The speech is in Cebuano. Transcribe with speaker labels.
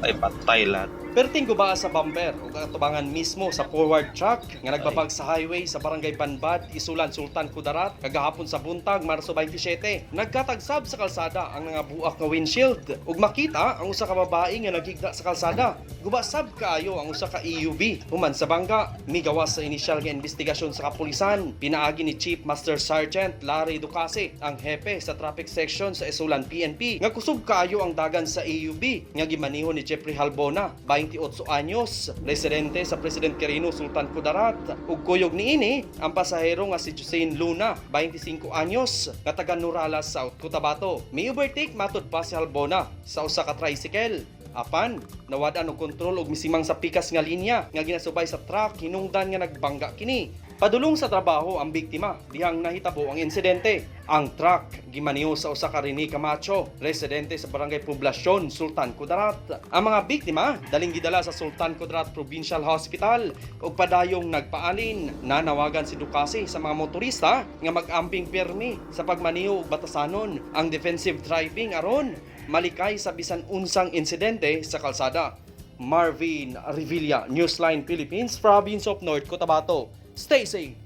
Speaker 1: Ay, patay lahat.
Speaker 2: Perting gubaa sa bumper ug atubangan mismo sa forward truck nga nagbabag sa highway sa Barangay Banbad, Isulan, Sultan Kudarat kagahapon sa buntag, Marso 27. Nagkatagsab sa kalsada ang nangabuak nga windshield ug makita ang usa ka babae nga naghigda sa kalsada. Guba sab kaayo ang usa ka EUV human sa bangga. Migawas sa inisyal nga investigasyon sa kapulisan. Pinaagi ni Chief Master Sergeant Larry Ducase, ang hepe sa traffic section sa Isulan PNP, nga kusog kaayo ang dagan sa EUV nga gimaniho ni Jeffrey Halbona, 28 anyos, residente sa President Quirino, Sultan Kudarat. Ug kuyog niini ang pasahero nga si Josephine Luna, 25 anyos, nga taga Norala, South Cotabato. May overtake matud pa si Halbona sa usa ka tricycle. Apan, nawad-an og kontrol og misimang sa pikas nga linya nga ginasubay sa truck hinungdan nga nagbangga kini. Padulong sa trabaho ang biktima dihang nahitabo ang insidente. Ang truck gimaniho sa usa ka Rene Camacho, residente sa Barangay Poblacion, Sultan Kudarat. Ang mga biktima daling gidala sa Sultan Kudarat Provincial Hospital ug padayong nagpaalin. Nanawagan si Ducase sa mga motorista nga mag-amping permi sa pagmaniho ug batasanon ang defensive driving aron malikay sa bisan unsang insidente sa kalsada. Marvin Revilla, Newsline Philippines, Province of North Cotabato. Stay safe!